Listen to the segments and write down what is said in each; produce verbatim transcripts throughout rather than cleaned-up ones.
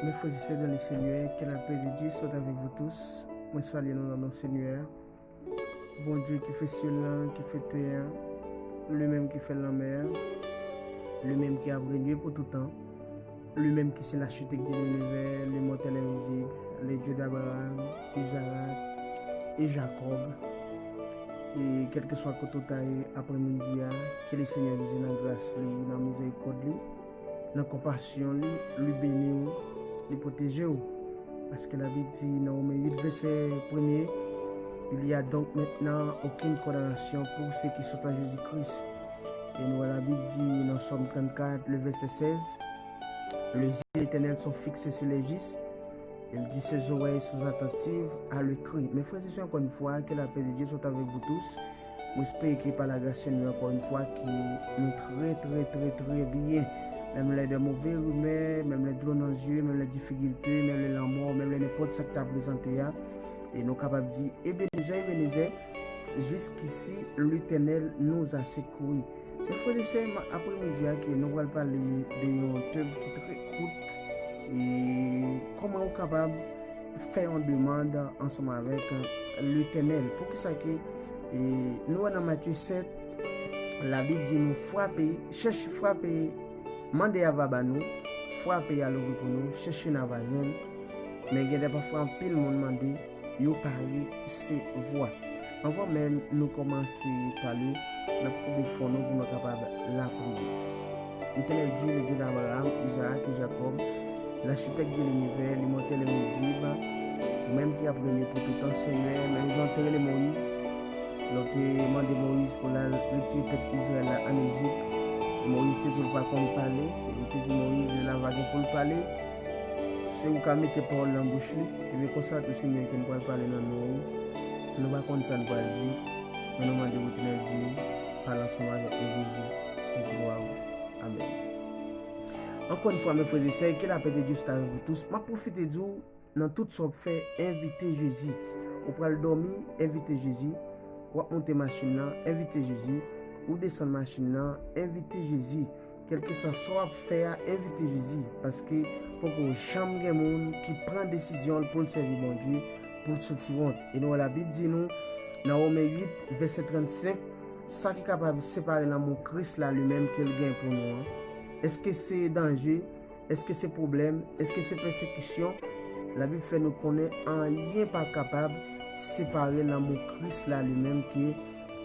Mes frères et sœurs dans le Seigneur, que la paix de Dieu soit avec vous tous. Mwen salye nou nan non Senyè a. Bondye ki fè syèl la, ki fè tè a, li menm ki fè lanmè a, li menm ki ap renye pou tout tan, li menm ki se lachitèk de linivè, limòtèl envizib, le Dieu d'Abraham, Isaac et Jacob. E kèlkeswa kote w ta ye aprèmidi a, ke le Senyè vize nan gras li, nan mizèrikòd li, nan konpasyon li, li beni w, li pwoteje w. Paske Labib di nan Women uit vèsè premye, il y a donc maintenant aucune condamnation pour ceux qui sont en Jésus-Christ. E nou wè Labib di nan Sòm trannkat, le vèsè sèz, les yeux de l'Éternel sont fixés sur les justes, il dit ses oreilles sont attentives à leur cri. Mes frères et sœurs, encore une fois, que la paix de Dieu soit avec vous tous. Mwen espere ke pa lagras Senyè ankò yon fwa ke nou trè, trè, trè, trè byen. Menm lè de move rimè, menm lè dlo nan zye, menm lè difikilte, menm lè lanmò, menm lè nenpòt sa k ta prezante a. E nou kapab di, Ebenezè, Ebenezè, jusqu'ici l'Éternel nous a secourus. Mes frères et sœurs, aprèmidi a ke nou pral pale de yon tèm ki trè kout. E kòman ou kapab fè yon demann ansanm avèk Letènèl. Poukisa ke e, nou wè nan Matye sèt, Labib di nou frape, chèche frape, mande a va ba nou, frape a louvri pou nou, chèche n a va jwenn. Men gen de pafwa anpil moun mande, yo pa resevwa. Anvan menm nou kòmanse pale, n ap koube fwon nou pou nou kapab lapriyè. Letènèl di, le Dieu d'Abraham, Isaac et Jacob, lachitèk de linivè, limòtèl envizib, ou menm ki ap renye pou toutan, Senyè, menm jan w te rele Moyiz, lè w te mande Moyiz pou l al retire pèp Izrayèl la ann Ejip. Moyiz te di w pa konn pale, e ou te di Moyiz, lè l ap vage pou l pale, se ou ka mete pawòl nan bouch li. Ebyen, konsa tou, Senyè, ke n pral pale nan non ou. Nou pa konn sa n pral di, men nou mande w, Letènèl, di, pale ansanm avèk nou, Jezi, pou glwa ou. Amèn. Encore une fois, mes frères et sœurs, que la paix de Dieu soit avec vous tous. M ap pwofite di w, nan tout sa w ap fè, envite Jezi. Ou pral dòmi, envite Jezi. W ap monte machin nan, envite Jezi. Ou desann machin nan, envite Jezi. Kèlkeswa sa w ap fè a, envite Jezi, paske poko janm gen moun ki pran desizyon l pou l sèvi Bondye, pou l soti wont. E nou wè Labib di nou, nan Women uit, vèsè trannsenk, sa ki kapab separe lanmou Kris la li menm ke l gen pou nou an? Èske se danje? Èske se pwoblèm? Èske se pèsekisyon? Labib fè nou konnen anyen pa kapab separe lanmou Kris la li menm ke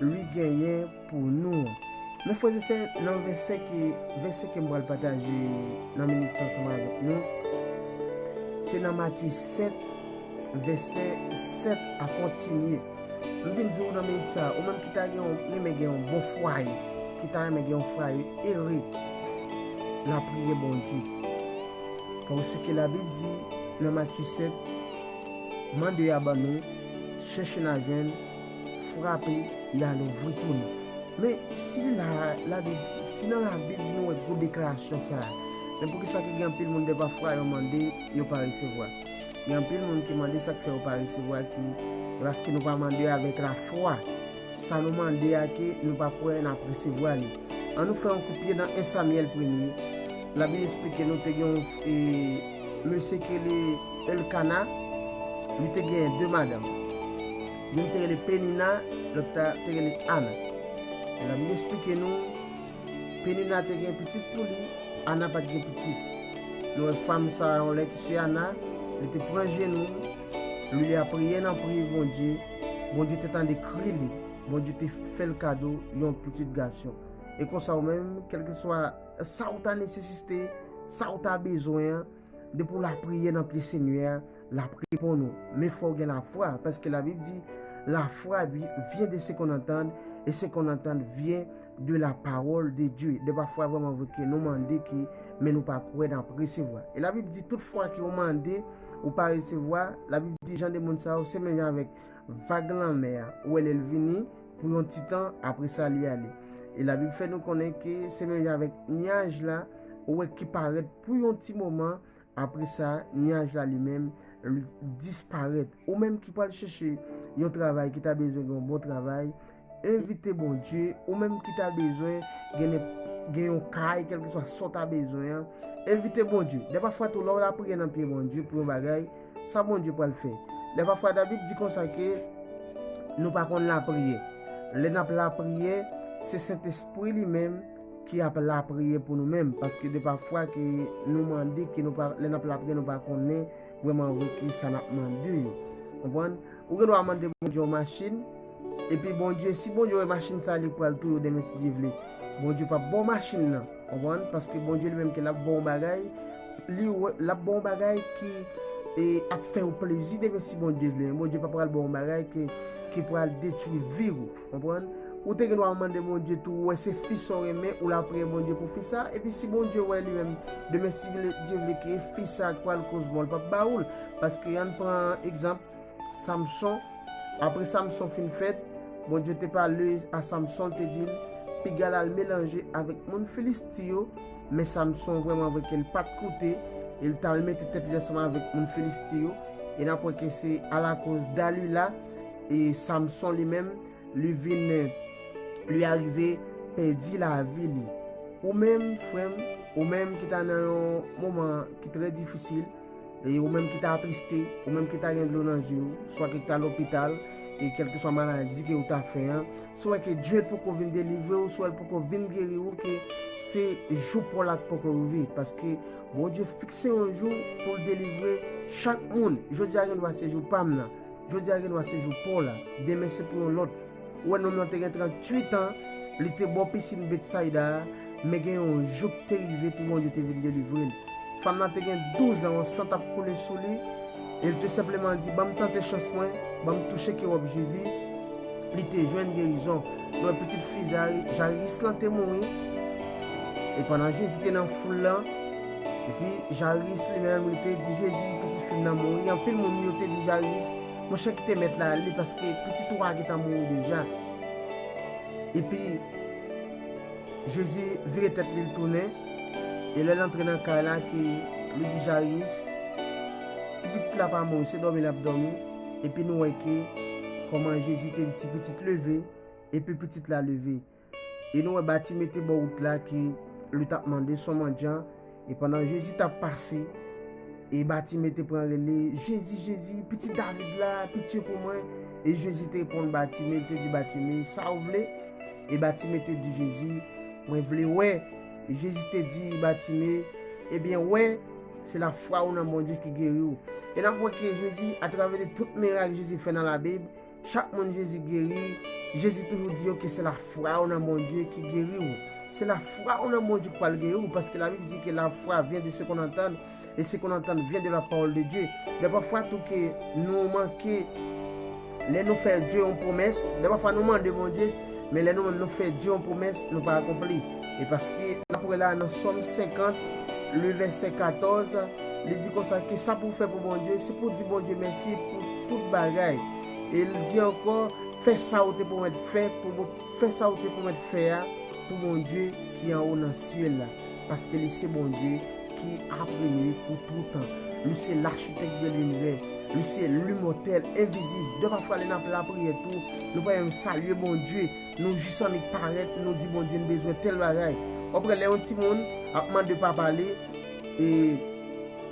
li genyen pou nou an. Men frè e sè, nan vèsè ke, vèsè ke m pral pataje nan minit sa ansanm avèk nou, se nan Matye sèt, vèsè sèt a kontinye. M vin di w nan minit sa, ou menm ki ta gen yon, renmen gen yon bon fwaye, ki ta renmen gen yon fwaye ere, lapriyè Bondye. Paske Labib di nan Matye sèt, mande a ban nou, chèche n a jwenn, frape, y a louvri pou nou. Men si la, Labib, si nan Labib nou wè gwo deklarasyon sa a, men poukisa ke gen anpil moun de pafwa yo mande, yo pa resevwa? Gen anpil moun ki mande sa k fè yo pa resevwa, ki, e paske nou pa mande avèk lafwa. Sa nou mande a ke nou pa kwè n ap resevwa li. Ann nou fè yon kout pye nan en Samyèl premye. Labib esplike nou te gen yon, e, mesye ki rele Elkana, li te gen de madanm. Youn te rele Penina, lòt la te rele Ana. E Labib esplike nou, Penina te gen pitit pou li, Ana pa t gen pitit. Nou wè fanm sa a, yon lè ki se Ana, li te pran jenou, li, li apriye nan priye Bondye, Bondye te tande kri li, Bondye te fè l kado yon pitit gason. E konsa ou menm, kèlkeswa sa ou ta nesesite, sa ou ta bezwen an, depi w lapriyè nan pye Senyè a, l ap reponn ou. Men fò w gen lafwa, paske Labib di, la foi vi-, vient de ce qu'on entend, et ce qu'on entend vient de la parole de Dieu. De pafwa vrèman vre ke nou mande ke, men nou pa kwè n ap resevwa. E Labib di, tout fwa ke w mande, ou pa resevwa, Labib di, jan de moun sa yo, se menm jan avèk vag lanmè a. Ou wè lè l vini pou yon ti tan, apre sa li ale. E Labib fè nou konnen ke se menm jan avèk nyaj la, ou wè ki parèt pou yon ti moman, apre sa, nyaj la li menm, li disparèt. Ou menm ki pral chèche yon travay, ki ta bezwen gen yon bon travay, envite Bondye. Ou menm ki ta bezwen gen nenpòt gen yon kay, kèlkeswa sa w ta bezwen an, envite Bondye. Dèpafwa tou, lè w lapriyè nan pye Bondye pou yon bagay, sa Bondye pral fè. Dèpafwa, Labib di konsa ke nou pa konn lapriyè. Lè n ap lapriyè, se Sentespri li menm ki ap lapriyè pou nou menm, paske dèpafwa ke nou mande ke nou pa, lè n ap lapriyè, nou pa konnen vrèman vre ki sa n ap mande yo. Konprann? Ou gen dwa mande Bondye yon machin, epi Bondye, si Bondye wè machin sa li pral touye w demen si Dye vle, Bondye p ap ba w machin nan. Konprann? Paske Bondye li menm ke l ap ba w yon bagay, li wè, l ap ba w yon bagay ki e, ap fè w plezi demen si Bondye vle. Men Bondye pa pral ba w yon bagay ki, ki pral detwi vi w. Konprann? Ou te gen dwa mande Bondye tou, ou wè se fi sa w renmen, ou lapriyè Bondye pou fi sa, epi si Bondye wè li menm, demen si Dye vle ke fi sa k pral koz mò, l p ap ba ou l. Paske ann pran egzanp, Samson, apre Samson fin fèt, Bondye te pale a Samson, te di l, piga l al melanje avèk moun Filisti yo, men Samson vrèman vre ke l pa t koute, e l t al mete tèt li ansanm avèk moun Filisti yo, e n ap wè ke se alakoz Dalila, e Samson li menm, li vin, li arive pèdi lavi li. Ou menm, frè m, ou menm ki ta nan yon moman ki trè difisil, e ou menm ki ta atriste, ou menm ki ta gen dlo nan zye w, swa ke w ta lopital, e kèlkeswa maladi ke w ta fè an, si w wè ke Dye poko vin delivre w, si w wè l poko vin geri w, ke se jou pa w la k poko rive, paske Bondye fikse yon jou pou l delivre chak moun. Jodi a gen dwa se jou pa m nan. Jodi a gen dwa se jou pa w la. Demen se pou yon lòt. Ou wè nonm nan te gen tranntuit an, li te bò pisin Betsayda a, men gen yon jou k te rive pou Bondye te vin delivre l. Fanm nan te gen douz an, yon san t ap koule sou li, e l te senpleman di, ban m tante chans mwen, ban m touche kewòb Jezi. Li te jwenn gerizon. Nou wè pitit fi Zari-, Jayiris lan te mouri. E pandan Jezi te nan foul lan, epi Jayiris li menm, li te di Jezi, pitit fi m nan mouri. Anpil moun yo te di Jayiris, monchè, kite mèt la ale, paske pitit ou a gentan mouri deja. Epi, Jezi vire tèt li, l tounen, e lè l antre nan kay la, ke li di Jayiris, ti pitit la pa mouri, se dòmi l ap dòmi. Epi nou wè ke kòman Jezi te di ti pitit leve, epi pitit la leve. E nou wè Batime te bò wout la, ke li t ap mande, s on mandyan, e pandan Jezi t ap pase, e Batime te pran rele, Jezi, Jezi, pitit David la, pitye pou mwen. E Jezi te reponn Batime, li te di Batime, sa w vle? E Batime te di Jezi, mwen vle wè. E Jezi te di Batime, ebyen wè, se lafwa w nan Bondye ki geri w. E n ap wè ke Jezi, atravè de tout mirak Jezi fè nan Labib, chak moun Jezi geri, Jezi toujou di yo ke se lafwa w nan Bondye ki geri w. Se lafwa w nan Bondye k pral geri w, paske Labib di ke la foi vient de ce qu'on entend, et ce qu'on entend vient de la parole de Dieu. Dèpafwa tou ke nou manke, lè nou fè Dye yon pwomès, dèpafwa nou mande Bondye, men lè nou menm nou fè Dye yon pwomès, nou pa akonpli. E paske n ap wè la nan Sòm senkant, le vèsè katòz, li di konsa ke sa pou w fè pou Bondye, se pou w di Bondye mèsi pou tout bagay. E l di ankò, fè sa w te pwomèt fè pou Bon-, fè sa w te pwomèt fè a pou Bondye ki anwo nan syèl la, paske li se Bondye ki apre nou pou toutan. Li se lachitèk de linivè, li se limòtèl, envizib. Dèpafwa lè n ap lapriyè tou, nou pa menm salye Bondye, nou jis annik parèt, nou di Bondye n bezwen tèl bagay. W ap wè lè yon timoun ap mande papa li, e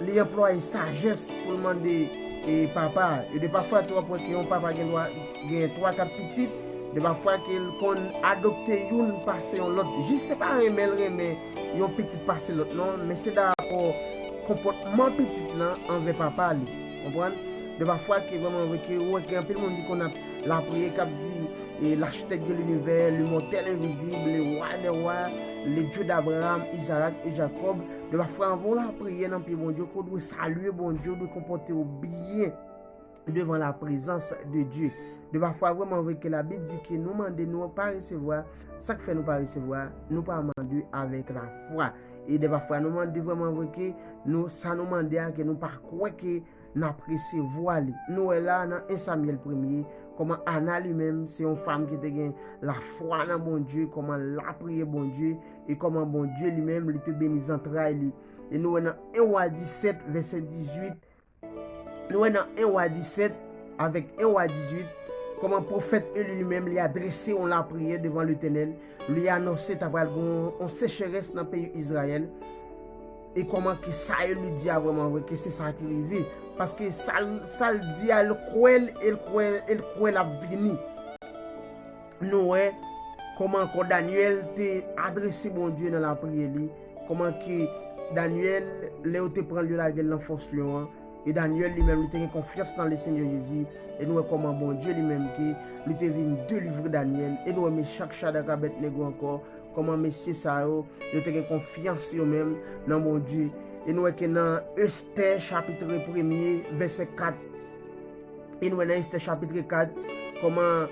li anplwaye sajès pou l mande, e, papa. E dèpafwa tou w ap wè ke yon papa gen dwa gen twa, kat pitit, dèpafwa ke l konn adopte youn pase yon lòt. Jis se pa renmen l renmen yon pitit pase lòt non, men se darapò konpòtman pitit lan anvè papa li. Konprann? Dèpafwa ke vrèman vre ke ou wè gen anpil moun ki konn ap lapriyè, k ap di, e, l'architecte de l'univers, l'immortel invisible, le roi des rois, le Dieu d'Abraham, Isaac et Jacob. Dèpafwa anvan w lapriyè nan pye Bondye, ke w dwe salye Bondye, w dwe konpòte w byen devan la prezans de Dye. Dèpafwa vrèman vre ke Labib di ke nou mande, nou pa resevwa, sa k fè nou pa resevwa, nou pa mande avèk lafwa. E dèpafwa nou mande vrèman vre ke nou, sa nou mande a, ke nou pa kwè ke n ap resevwa li. Nou wè la nan en Samyèl premye, kòman Ana li menm, se yon fanm ki te gen lafwa nan Bondye, kòman l lapriyè Bondye, e kòman Bondye li menm, li te beni zantray li. E nou wè nan en Wa disèt, vèsè dizuit, nou wè nan en Wa disèt avèk en Wa dizuit, kòman pwofèt Eli li menm li adrese yon lapriyè devan Letènèl, li anonse ta pral gen yon, yon secherès nan peyi Izrayèl, e kòman ke sa Eli di a vrèman vre, ke se sa ki rive. Paske sa l, sa l di a, l kwè l, e l kwè, e l kwè l ap vini. Nou wè kòman ankò Danyèl te adrese Bondye nan lapriyè li, kòman ke Danyèl, lè yo te pran l, yo lage l nan fòs lyon an, e Danyèl li menm, li te gen konfyans nan Lesenyè Jezi, e nou wè kòman Bondye li menm ke li te vin delivre Danyèl, e nou wè Mechak, Chadrak, Abèdnego ankò, kòman mesye sa yo, yo te gen konfyans yo menm nan Bondye. E nou wè ke nan Estè chapit premye, vèsè kat, e nou wè nan Estè chapit kat, kòman,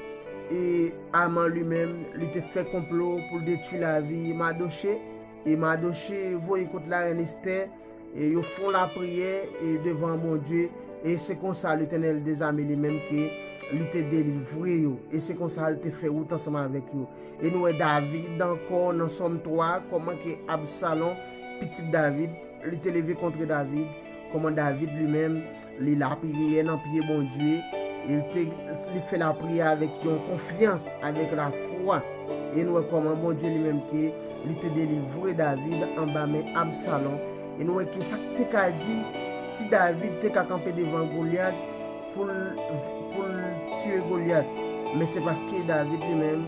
e, Aman li menm, li te fè konplo pou l detwi lavi Madoche, e Madoche voye kot larèn Estè, e yo fè yon lapriyè, e devan Bondye, e se konsa Letènèl dezame li menm ke li te delivre yo, e se konsa l te fè wout ansanm avèk yo. E nou wè David ankò nan Sòm twa, kòman ke Absalon, pitit David, li te leve kont David, kòman David li menm, li lapriyè nan pye Bondye, e li te, li fè lapriyè avèk yon konfyans, avèk lafwa. E nou wè kòman Bondye li menm ke li te delivre David anba men Absalon. E nou wè ke sa k te ka di, si David te ka kanpe devan Golyat pou l, pou l tiye Golyat. Men se paske David li menm,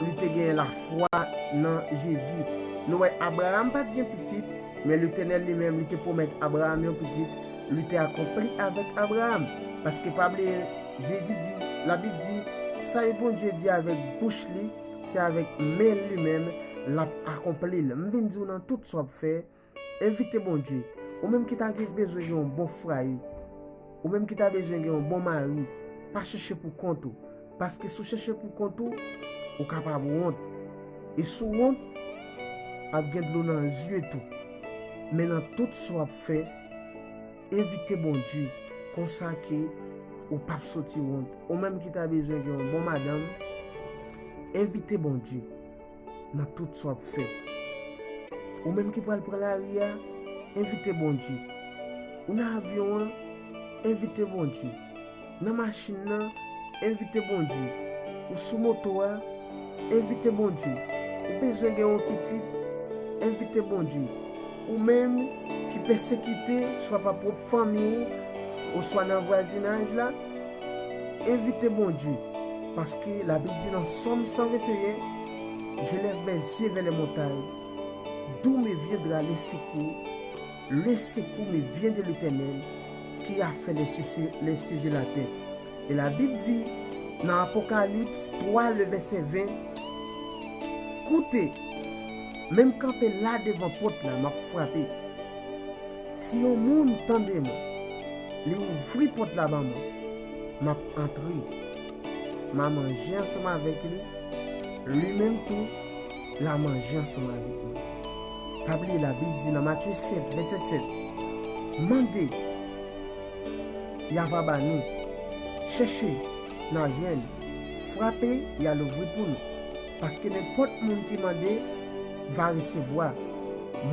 li te gen lafwa nan Jezi. Nou wè Abraram pa t gen pitit, men Letènèl li menm, li te pwomèt Abraram yon pitit, li te akonpli avèk Abraram. Paske pa bliye, Jezi di, Labib di, sa Bondye di avèk bouch li, se avèk men li menm l ap akonpli l. M vin di w nan tout sa w ap fè, envite Bondye. Ou menm ki ta gen bezwen gen yon bon fwaye, ou menm ki ta bezwen gen yon bon mari, pa chèche pou kont ou. Paske si w chèche pou kont ou, ou kapab wont. E si w wont, ap gen dlo nan zye tou. Men nan tout sa w ap fè, envite Bondye. Konsa ke ou p ap soti wont. Ou menm ki ta bezwen gen yon bon madanm, envite Bondye nan tout sa w ap fè. Ou menm ki pral pran lari a, envite Bondye. Ou nan avyon an, envite Bondye. Nan machin nan, envite Bondye. Ou sou moto a, envite Bondye. Ou bezwen gen yon pitit, envite Bondye. Ou menm ki pèsekite, swa pa pwòp fanmi w, oswa nan vwazinaj la, envite Bondye. Paske Labib di nan Sòm san venteyen, Je lève mes yeux vers les montagnes, d'où me viendra le secours? Le secours me vient de l'Éternel, qui a fait les cieux, les cieux et la terre. E Labib di nan Apokalips twa, le vèsè ven, Koute, men m kanpe la devan pòt la, m ap frape. Si yon moun tande mwen, li ouvri pòt la ban mwen, m ap antre. M a manje ansanm avèk li, li menm tou, l a manje ansanm avèk mwen. Pa bliye Labib di nan Matye sèt, vèsè sèt, Mande, y a va ba nou. Chèche, n a jwenn. Frape, y a louvri pou nou. Paske nenpòt moun ki mande, va resevwa.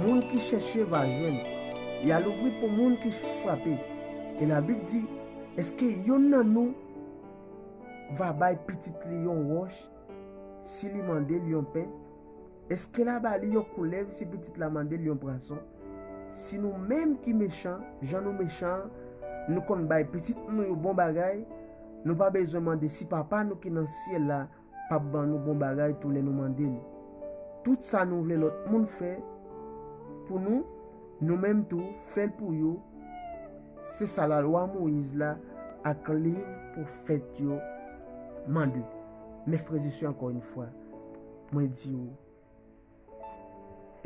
Moun ki chèche, va jwenn. Y a louvri pou moun ki frape. E Labib di, èske yonn nan nou va bay pitit li yon wòch si li mande l yon pen? Èske l a ba li yon koulèv si pitit la mande l yon pwason? Si nou menm ki mechan, jan nou mechan an, nou konn bay pitit nou yo bon bagay, nou pa bezwen mande si Papa nou ki nan syèl la p ap ban nou bon bagay tou lè nou mande l. Tout sa nou vle lòt moun fè pou nou, nou menm tou, fè l pou yo. Se sa lalwa Moyiz la ak liv pwofèt yo mande. Men frè e sè, ankò yon fwa, mwen di w,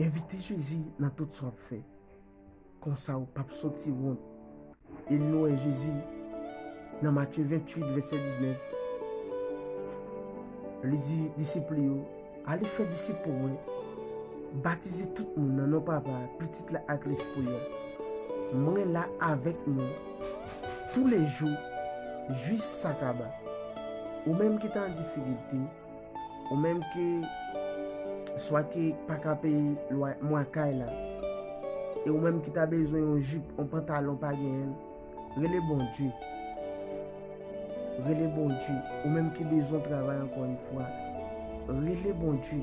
envite Jezi nan tout sa w ap fè. Konsa w p ap soti wont. E nou wè Jezi nan Matye venntuit, vèsè diznèf, li di disip li yo, ale fè disip pou mwen, batize tout moun nan non Papa a, Pitit la ak Lespri a. Mwen la avèk nou toulejou jis sa kaba. Ou menm ki ta an difikilte, ou menm ki swa ki pa ka peye lwa mwa kay la, e ou menm ki ta bezwen yon jip, yon pantalon pa genyen l, rele Bondye. Rele Bondye. Ou menm ki bezwen travay, encore une fois, rele Bondye.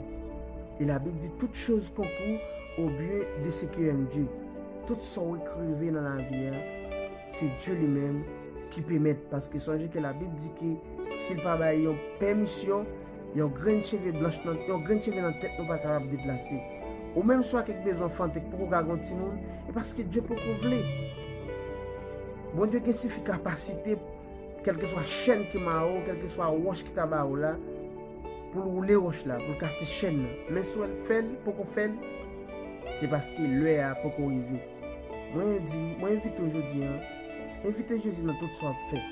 E Labib di, toutes choses concourent au bien de ceux qui aiment Dieu. Tout sa w wè k rive nan lavi a, se Dye li menm ki pèmèt. Paske sonje ke Labib di ke si l pa bay yon pèmisyon, yon grenn cheve blanch nan, yon grenn cheve nan tèt nou pa kapab deplase. Ou menm si w ak bezwen fante k poko ka gen yon timoun, e paske Dye poko vle. Bondye gen sifi kapasite, kèlkeswa chèn ki mare w, kèlkeswa wòch ki ta ba w la, pou l woule wòch la, pou l kase chèn nan. Men si w wè l fè l, poko fè l, se paske lè a poko rive. Mwen di, mwen envite w jodi a, envite Jezi nan tout sa w ap fè.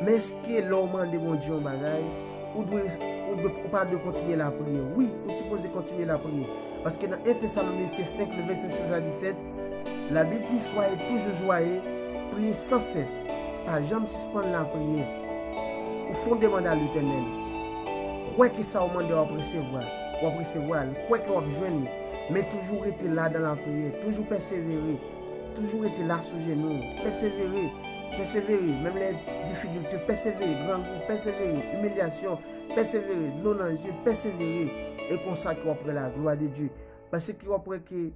Men èske lè w mande Bondye yon bagay, ou dwe, ou dwe, ou pa dwe kontinye lapriyè? Wi, ou sipoze kontinye lapriyè. Paske nan en Tesalonisyen senk, le vèsè sèz a disèt, Labib di, soyez toujours joyeux, priez sans cesse. Pa janm sispann lapriyè. Ou fè yon demann a Letènèl. Kwè ke sa w mande w ap resevwa, w ap resevwa l. Kwè ke w ap jwenn li. Men toujou rete la dan lapriyè. Toujou pèsevere. Toujou rete la sou jenou w. Pèsevere. Pèsevere. Menm lè difikilte, pèsevere. Grangou, pèsevere. Imilyasyon, pèsevere. Dlo nan je, pèsevere. E konsa ke w ap wè la glwa de Dye. Paske w ap wè ke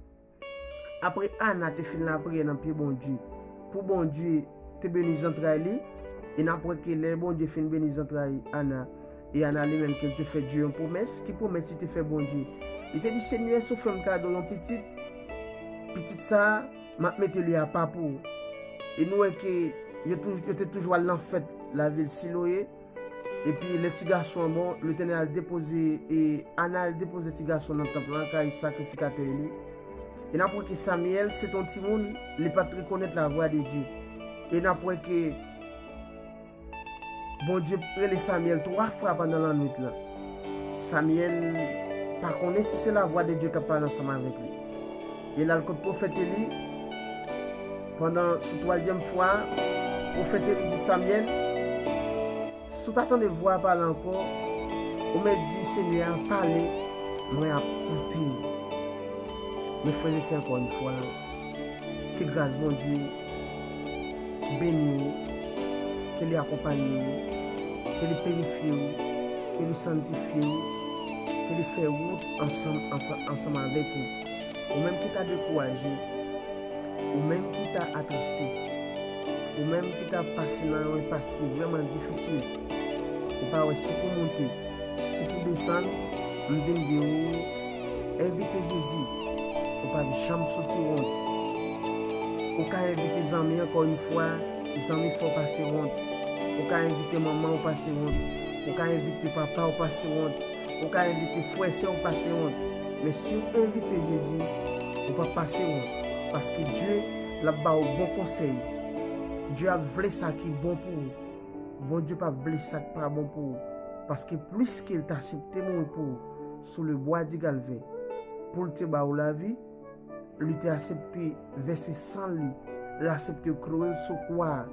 apre Ana te fin lapriyè nan pye Bondye, pou Bondye te beni zantray li, e n ap wè ke lè Bondye fin beni zantray Ana, e Ana li menm ke l te fè Dye yon pwomès, ki pwomès li te fè Bondye? Li te di, Senyè, si w fè m kado yon pitit, pitit sa a, m ap mete li apa pou ou. E nou wè ke yo, touj- yo te toujou al nan fèt lavil Siloye, epi lè ti gason an bon, Letènèl al depoze, e Ana al depoze ti gason nan tanp lan, kay sakrifikatè li. E n ap wè ke Samyèl, se t on timoun, li pa t rekonèt lavwa de Dye. E n ap wè ke Bondye rele Samyèl twa fwa pandan lannwit lan. Samyèl pa konnen si se lavwa de Dye k ap pale ansanm avèk li. E l al kot pwofèt Eli, pandan sou twazyèm fwa, pwofèt Eli di Samyèl, si w ta tande vwa a pale ankò, ou mèt di, Senyè a pale, mwen ap koute. Men frè e sè, ankò yon fwa, ke gras Bondye beni w, ke li akonpaye w, ke li pirifye w, ke li sanntifye w, ke li fè wout ansanm, ansanm, ansanm avèk ou. Ou menm ki ta dekouraje, ou menm ki ta atriste, ou menm ki ta pase nan yon enpas ki vrèman difisil, ou pa wè si pou monte, si pou desann, m vin di ou, envite Jezi, ou p ap janm soti wont. Ou ka envite zanmi, ankò yon fwa, zanmi fè w pase wont. Ou ka envite manman w pase wont. Ou ka envite papa w pase wont. Ou ka envite frè sè w pase wont. Men si w envite Jezi, ou p ap pase wont. Paske Dye, l ap ba w bon konsèy. Dye ap vle sa ki bon pou ou. Bondye p ap vle sa k pa bon pou ou. Paske pliske l t aksepte mouri pou ou sou le bwa di Kalvè, pou l te ba ou lavi, li te aksepte vèse san li, l aksepte kloure l sou kwa a.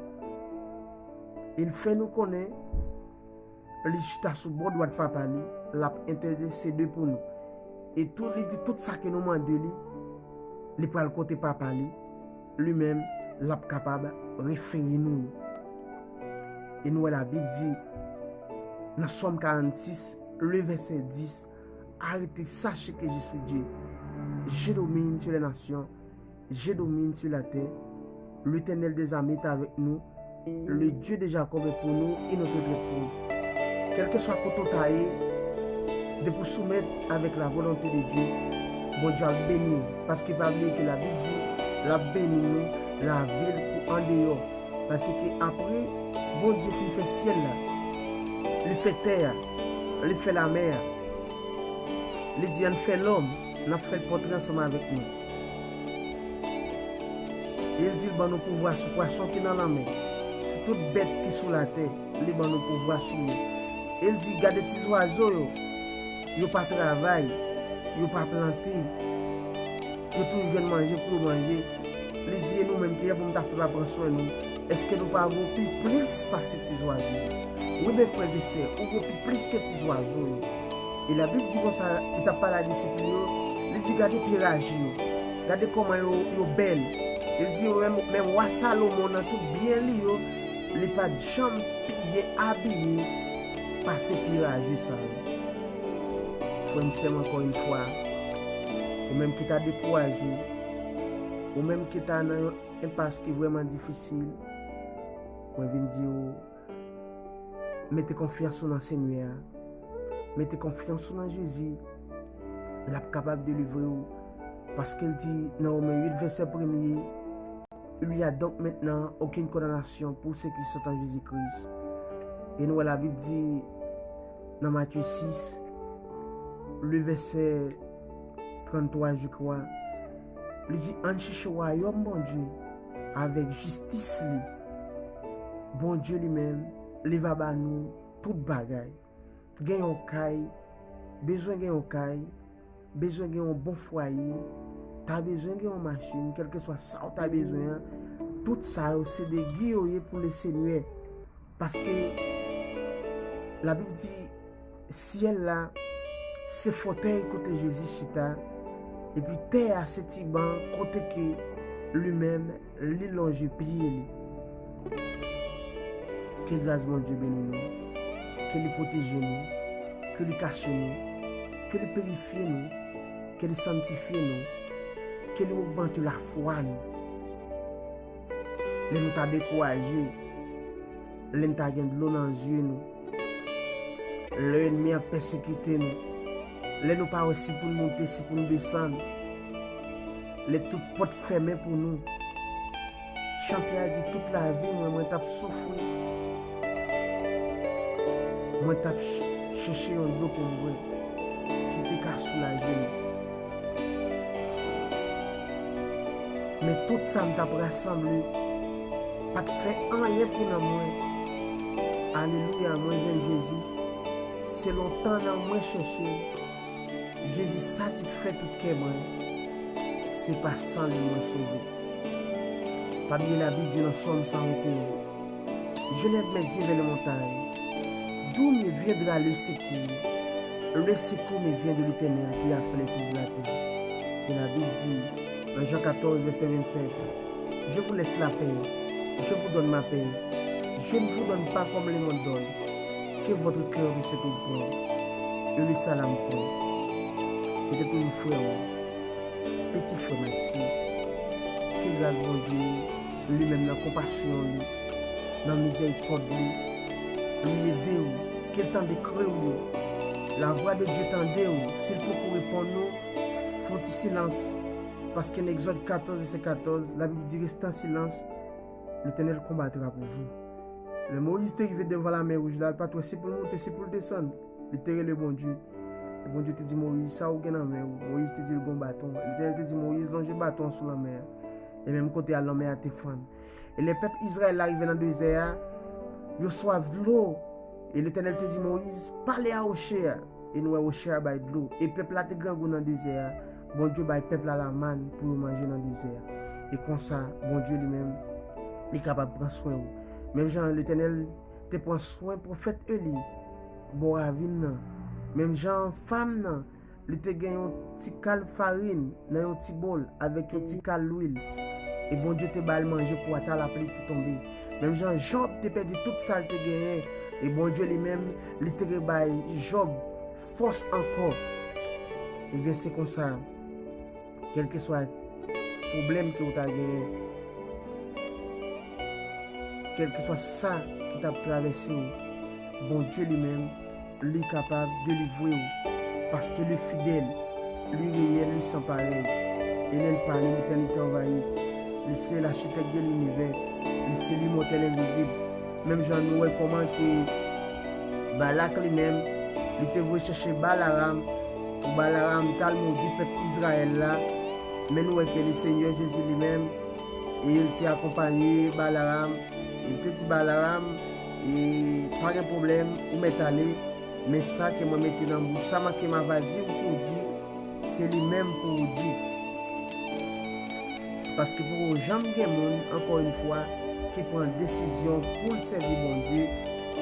E l fè nou konnen, li chita sou bò dwat Papa li, l ap entèsede pou nou. E tou, li di tout sa ke nou mande li, li pral kote Papa li, li menm, l ap kapab refere nou. E nou wè Labib di, nan Sòm karannsis, le vèsè dis, arrêtez, sachez que je suis Dieu. Je domine sur les nations, je domine sur la terre. L'Éternel des armées est avec nous. Le Dieu de Jacob est pour nous et notre refuge. Kèlkeswa kote w ta ye, depi w soumèt avèk la volonte de Dye, Bondye ap beni w. Paske pa bliye ke Labib di, l ap beni nou, lavil kou andeyò. Paske apre Bondye fin fè syèl la, li fè tè a, li fè lamè a, li di, ann fè lòm, n ap fè l pòtre ansanm avèk nou. E l di l ban nou pouvwa sou pwason ki nan lanmè, sou tout bèt ki sou latè, li ban nou pouvwa sou yo. E l di, gade ti zwazo yo, yo pa travay, yo pa plante, yo toujou jwenn manje pou yo manje. Li di, e nou menm, kiyès pou m ta fè pa pran swen nou? Èske nou pa vo pi plis pase ti zwazo yo? Wi, men frè e sè, ou vo pi plis ke ti zwazo yo. E Labib di konsa, li t ap pale a disip li yo, li di, gade pye raji yo, gade kòman yo, yo bèl. Li di, menm, menm wa Salomon nan tout byen li yo, li pa t janm pi Byen abiye, pase pi raje sa yo. Frè m, sè m, ankò yon fwa, ou menm ki ta dekouraje, ou menm ki ta nan yon enpas ki vrèman difisil, mwen vin di w, mete konfyans ou nan Senyè a. Mete konfyans ou nan Jezi. L ap kapab delivre w. Paske l di nan Women uit, vèsè premye, Il n'y a donc maintenant aucune condamnation pour ceux qui sont en Jésus-Christ. E nou wè Labib di nan Matye sis, le vèsè tranntwa, je crois, li di, ann chèche wayòm Bondye avèk jistis li. Bondye li menm, li va ba nou tout bagay. Gen yon kay, bezwen gen yon kay, bezwen gen yon bon fwaye, ta bezwen gen yon machin, kèlkeswa sa w ta bezwen an, tout sa yo se de gi yo ye pou Lesenyè. Paske Labib di, syèl la se fotèy kote Jezi chita, epi tè a se ti ban kote ke li menm li lonje pye li. Ke gras Bondye beni nou, ke li pwoteje nou, ke li kache nou, ke li pirifye nou, ke li sanntifye nou, ke li ogmante lafwa nou. Lè nou ta dekouraje, lè n ta gen dlo nan zye nou, lè ènmi an pèsekite nou, lè nou pa wè si pou n moute, si pou n desann, lè tout pòt fèmen pou nou. Chante a di, tout lavi mwen, mwen t ap soufri. Mwen t ap ch-, chèche yon dlo pou m bwè, ki te ka soulaje m. Men tout sa m t ap rasanble pa t fè anyen pou nanm mwen. Alelouya, mwen jwenn Jezi. Se lontan nanm mwen chèche l. Jezi satisfè tout kè mwen. Se pa san li mwen sove. Pa bliye Labib di nan Sòm san venteyen, Je lève mes yeux vers les montagnes. D'où me viendra le secours? Le secours me vient de l'Éternel qui a fait les cieux et la terre. E Labib di, nan Jan katòz, vèsè vennsenk, Je vous laisse la paix, je vous donne ma paix. Je ne vous donne pas comme le monde donne. Que votre cœur ne s'étourde point et ne s'alarme point. Se te toujou frè w, piti frè Maxime. Ke gras Bondye, li menm nan konpasyon li, nan mizèrikòd li, li ede w, ke l tande kri w yo. Lavwa de Dye tande w, si l poko reponn ou, fè yon ti silans. Paske nan Egzòd katòz, vèsè katòz, Labib di, restez en silence, l'Éternel combattra pour vous. Lè Moyiz te rive devan Lamè Wouj la, l pa t wè si pou l moute, si pou l desann. Li te rele Bondye. E Bondye te di Moyiz, sa ou gen nan men ou? Moyiz te di l gon baton. Letènèl te di Moyiz, lonje baton an sou lanmè a. E menm kote a, lanmè a te fann. E lè pèp Izrayèl la rive nan dezè a, yo swaf dlo. E Letènèl te di Moyiz, pale a woche a. E nou wè woche a bay dlo. E pèp la te grangou nan dezè a. Bondye bay pèp la lamann pou yo manje nan dezè a. E konsa, Bondye li menm, li kapab pran swen ou. Menm jan Letènèl te pran swen pwofèt Eli bò ravin nan. Menm jan fanm nan, li te gen yon ti kal farin nan yon ti bòl avèk yon ti kal lwil. E Bondye te ba l manje pou ata lapli te tonbe. Menm jan Jòb te pèdi tout sa l te genyen, e Bondye li menm, li te rebay Jòb fòs ankò. Ebyen, se konsa, kèlkeswa pwoblèm ke w ta genyen, kèlkeswa sa ki t ap travèse w, Bondye li menm, li kapab delivre w, paske li fidèl, li reyèl, li san parèy. E lè l pale, letènite anvayi. Li se lachitèk de linivè, li se limòtèl envizib. Menm jan nou wè kòman ke Balak li menm, li te voye chèche Balaram, pou Balaram t al modi pèp Izrayèl la, men nou wè ke Lesenyè Jezi li menm, e l te akonpaye Balaram, e l te di Balaram, e pa gen pwoblèm, ou mèt ale, men sa ke mwen mete nan bouch, sa ke m ava di w pou w di, se li menm pou w di. Paske poko janm gen moun, ankò yon fwa, ki pran desizyon pou l sèvi Bondye,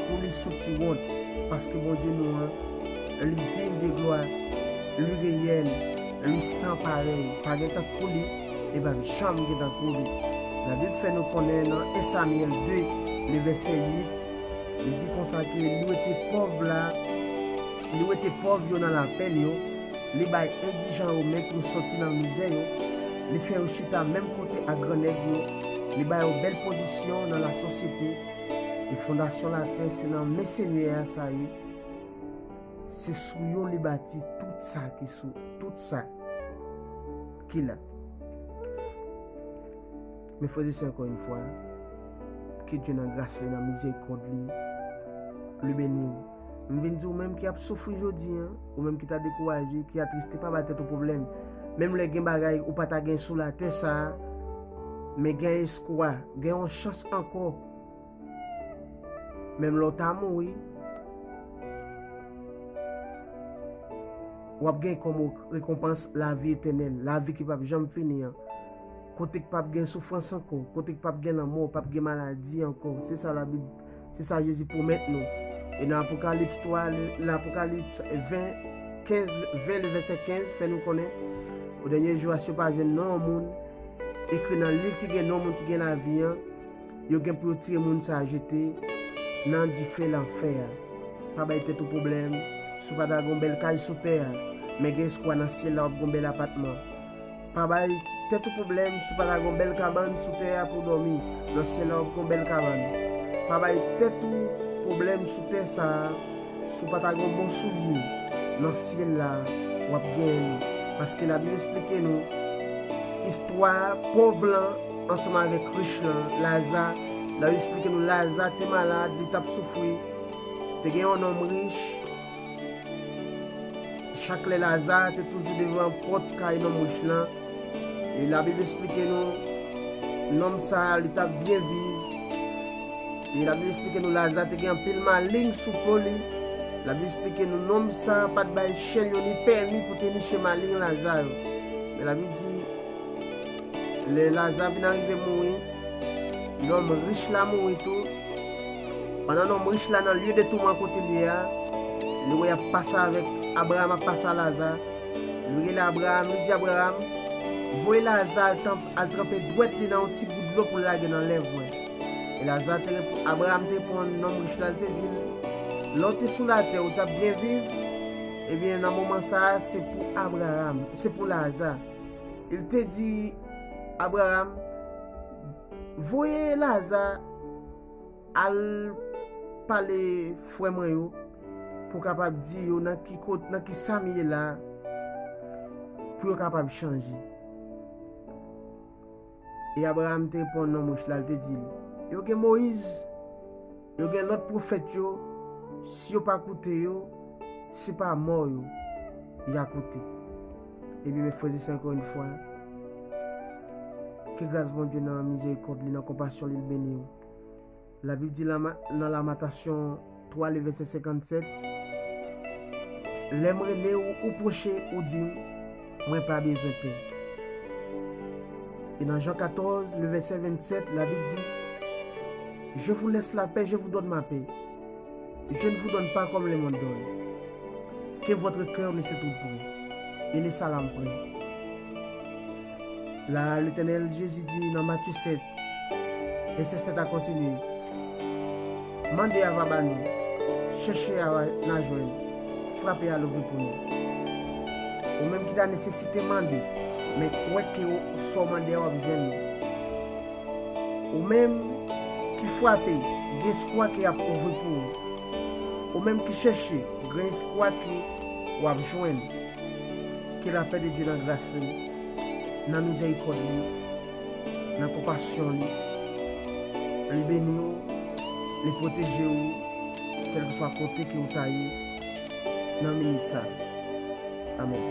pou li sou ti wont. Paske Bondye nou an, li diy de glwa, li reyèl, li san parèy. Pa gen tankou li, e p ap janm gen tankou li. Labib fè nou konnen nan en Samyèl de, le vèsè uit, Li di konsa ke li wete pòv la, li wete pòv yo nan lapenn yo, li bay endijan yo men pou yo sòti nan mizè yo, li fè yo chita menm kote ak gran nèg yo, li ba yo bèl pozisyon nan lasosyete, e fondasyon latè se nan men Senyè a sa ye. Se sou yo li bati tout sa ki sou, tout sa ki la. Mes frères et sœurs, encore une fois, ke Dye nan gras li, nan mizèrikòd li, li beni w. M vin di w menm ki ap soufri jodi a, ou menm ki ta dekouraje, ki atriste, pa bay tèt ou pwoblèm. Menm lè gen bagay ou pa ta gen sou latè sa a, men gen espwa, gen yon chans ankò. Menm lè w ta mouri, w ap gen kòm rekonpans lavi etènèl, lavi ki p ap janm fini an. Kote k p ap gen soufrans ankò, kote k p ap gen lanmò, p ap gen maladi ankò. Se sa Labib, se sa Jezi pwomèt nou. E nan Apokalips twa, nan Apokalips ven, kenz, ven, le vèsè kenz, fè nou konnen, o dènye jou a, si yo pa jwenn non yon moun ekri nan liv ki gen non moun ki gen lavi an, yo gen pou yo tire moun sa a jete nan dife lanfè a. Pa bay tèt ou pwoblèm si w pa ta gen yon bèl kay sou tè a, men gen espwa nan syèl la w ap gen yon bèl apatman. Pa bay tèt ou pwoblèm si w pa ta gen yon bèl kabann sou tè a pou w dòmi, nan syèl la w ap gen yon bèl kabann. Pa bay tèt ou pwoblèm sou tè sa a, si w pa ta gen yon bon soulye nan syèl la, w ap genyen li. Paske Labib esplike nou istwa pòv lan ansanm avèk rich lan, Laza. Labib esplike nou Laza te malad, li t ap soufri. Te gen yon nonm rich. Chak lè Laza te toujou devan pòt kay nonm rich lan. E Labib esplike nou, nonm sa a, li t ap byen viv. E Labib esplike nou, Laza te gen anpil maling sou po li. Labib esplike nou, nonm sa a pa t bay chen l yo ni pèmi pou te niche maling Laza yo. Men Labib di, lè Laza vin arive mouri, nonm rich la mouri tou. Pandan nonm rich la nan lye de touman kote l ye a, li wè y ap pase avèk Abraram, ap pase a Laza. Li rele Abraram, li di Abraram, voye Laza al tan-, al tranpe dwèt li nan yon ti gout dlo pou l lage nan lèv mwen. E Laza te repo-, Abraram te reponn nonm rich la, li te di l, lè w te sou latè, ou t ap byen viv, ebyen, nan moman sa a, se pou Abraram, se pou Laza. Li te di Abraram, voye Laza al pale frè mwen yo, pou w kapab di yo nan ki kot-, nan ki sa m ye la, pou yo kapab chanje. E Abraram te reponn nonm rich la, li te di l, yo gen Moyiz, yo gen lòt pwofèt yo, si yo pa koute yo, se pa mò yo y a koute. Ebyen, mes frères et sœurs, encore une fois, ke gras Bondye nan mizèrikòd li, nan konpasyon li, l beni w. Labib di nan Ma-, nan Lamentasyon twa, le vèsè senkannsèt, lè m rele w, ou pwoche, ou di m, mwen pa bezwen pè. E nan Jan katòz, le vèsè vennsèt, Labib di, je vous laisse la paix, je vous donne ma paix. Je ne vous donne pas comme le monde donne. Que votre cœur ne se trouble point, et ne s'alarme point. La, Letènèl Jezi di nan Matye sèt, vèsè sèt a kontinye, mande a va ba nou, chèche a va, n a jwenn, frape a louvri pou nou. Ou menm ki ta nesesite mande, men kwè ke w, sa w mande a w ap jwenn li. Ou menm ki frape, gen espwa ke y ap ouvri pou ou. Ou menm ki chèche, gen espwa ke w ap jwenn. Ke lapè de Dye nan gras li, nan mizèrikòd li, nan konpasyon li, li beni w, li pwoteje w, kèlkeswa kote ke w ta ye nan minit sa. Amèn.